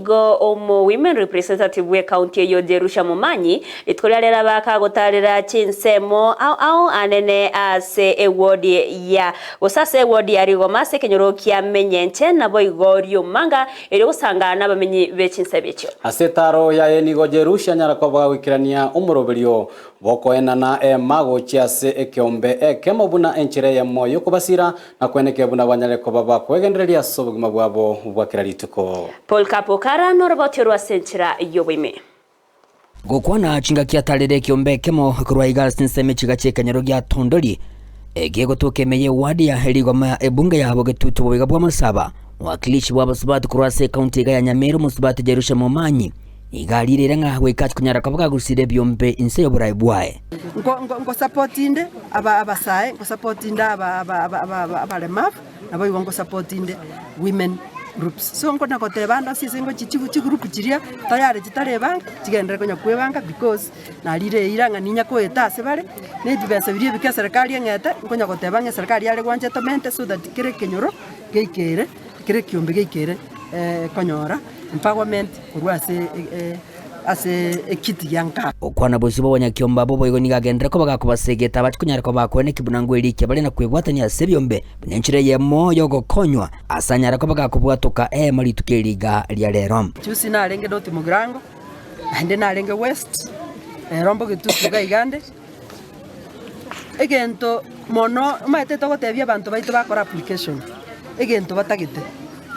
Nigo omo Women Representative bw'ecounty eyio Jerusha Momanyi rituko riria rero bakagotarera chinsemo ao ao anene ase eward ya gose ase eward ya Rigoma ase ekenyoro kia Menyenche naboigo Riomanga erio gosanga nabamenyi be chinsemo echio. Ase etaaro yaye nigo Jerusha anyara koba goikerania omoroberio bw'okoenana eema gochia ase ekeombe ekemo buna enchera eyemo y'okobasira Na kweneke buna banyare koba bakwegendereria ase obogima bwabo bwa kera rituko. Polycarp Okara noroboti orwo ase enchera y'oboime. Gokwana chingaki atarire ekiombe ekemo korwa iga ase ensemo echiga chi'ekenyoro gia Tondori, egegotoka ime y'eward ya Rigoma ebunge ya Bogetutu boiga bw'Amasaba, mwakilishi bw'abasubati korwa ase ekaunti iga ya Nyamira omosubati Jerusha Momanyi, nigo arireire ng'a goika ache konyara koba gagusire ebiombe inse y'oborai bwaye. Nko support inde abasae, nko support inde abaremavu, naboigo nko support inde women groups. So nkona goteba ande ase ase ngochi chigroup chiria tayari chitarebanga, chigenderere konya kwebanga because narire eira ng'a ninya koeta ase bare, na ebibesa biria ebike eserekari eng'ete, nkonya goteba ng'a eserekari yare gwancha etomente so that kera ekenyoro geikere, kera ekiombe geikere konyora empowerment korwa ase ase ekiti gia nka. Gokwana bosio bw'abanyakiombe abwo boigo nigo agenderere koba gakobasegeta abache konyara koba bakoeneki buna ngwerikia bare na kwebwatania ase ebiombe buna enchera eyemo y'ogokonywa, ase anyare koba gakobwatoka eema rituko eri iga ria rero. Juzi narenge North Mugirango, naende narenge West, rero mbogetutu iga iga nde. Egento mono omanyete togotebia abanto baito bakore application, egento batagete.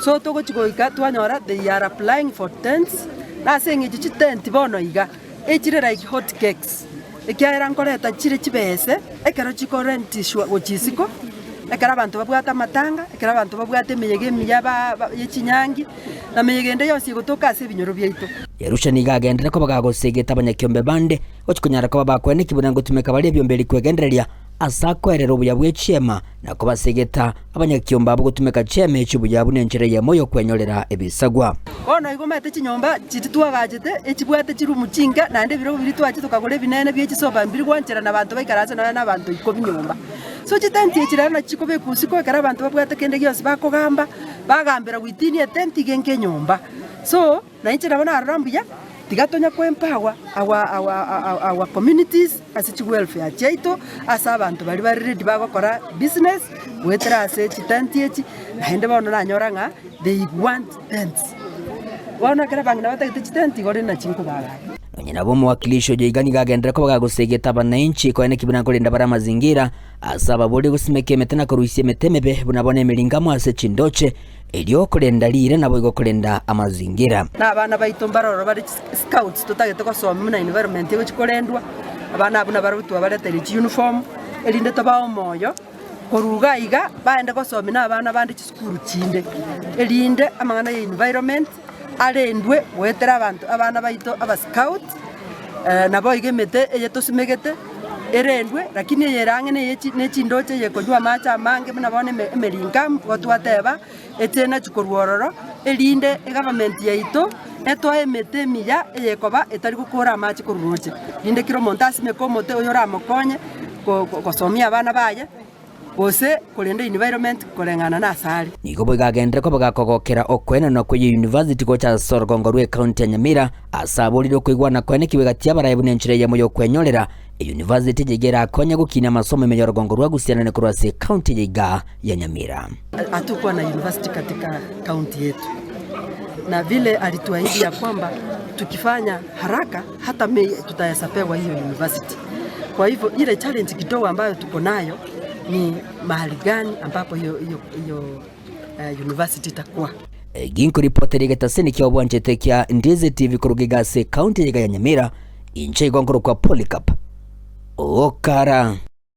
So togochi goika twanyora they are applying for tents, na ase eng'encho chitent bono iga, echire like hot cakes, ekiagera nkoreta chire chibese ekero chikorentishwa gochia isiko, ekero abanto babwate amatanga, ekero abanto babwate emeyega emiya ba ba ye chinyangi, na meyega ende yonsi egotoka ase ebinyoro biaito. Yerusha nigo agenderere koba gagosegeta abanyakiombe bande, gochia konyara koba bakweneki buna ngotumeka bare ebiombe erio kwegendereria ase akoerera obuya bwe chiema, na kobasegeta abanyakiombe abwo gotumeka chiema echio buya buna enchera eyemo y'okwenyorera ebisagwa. Bono igo omanyete chinyomba chiria twagachete echibwate chirumu chinke, naende ebirogo biria twachete tokagora ebinene bie chisofa mbiri gwancherana abanto baikaranse nonya na abanto ikomi nyomba. So chitenti echi rero nachi chikobekwa usiku ekero abanto babwate kende gionsi bakogamba, bagambera within etenti iga enke enyomba. So. Na inche nabo narora mbuya, tiga tonya koempower our, our, our, our communities ase chiwelfare chiaito, ase abanto baria bare ready bagokora business, goetera ase chitent echi, naende bono nanyora ng'a they want tents. Bono ekero abang'ina batagete chitent igo rende nachi nkobagacha. Nonya nabo omowakilishi oyo iga nigo agenderere koba gagosegeta abanainchi koeneki buna nkorenda bare amazingira, ase ababorie gosimeka emete na korusia emete emebe buna bono emeringamo ase chindoche, Erio korenda riire naboigo korenda amazingira. Na abana baito mbaroro bare scouts totagete gosomia buna environment egochi korendwa, abana abwo nabarabwo twabareteire chiuniform, erinde tobae omoyo, korwa iga iga baende gosomia na abana bande chisukuru chinde, erinde amang'ana ya environment arendwe goetera abanto abana baito aba scout, naboigo emete eye tosimegete erendwe, lakini eye ere ang'e neye chi ne chindoche eye ekonywa amache amange buna bono eme emeringamu, igo twateba eche nachi korwa ororo, erinde egovernment yaito etoe emete emiya eyekoba etari gokora amache korwa roche, rinde kera omonto asimeke omote oyo oramokonye ko gosomia abana baye. gose korenda environment koreng'ana nase are. Nigo boigo agenderere koba gakogokera okoenanwa kwe University gocha ase orogongo rwe County ya Nyamira ase aborire okoigwana koene kibe gati y'abarayi buna enchera eyemo y'okwenyorera University eye iga erakonye gokinia amasomo ime y'orogongo rwa Gusii anene korwa ase County eye iga ya Nyamira. Hatukuwa na university katika county yetu na vile alituahidi ya kwamba tukifanya haraka hata Mei tutaweza pewa hiyo university. Kwa hivyo ile challenge kidogo ambayo tuko nayo ni mahali gani ambapo hiyo hiyo hiyo uh, university itakuwa. Ginkoripotera egetaseni kia obwanchete kia Ndizi TV koruga iga ase ekaunti eye iga ya Nyamira, inche igo nkorokwa Polycarp Okara.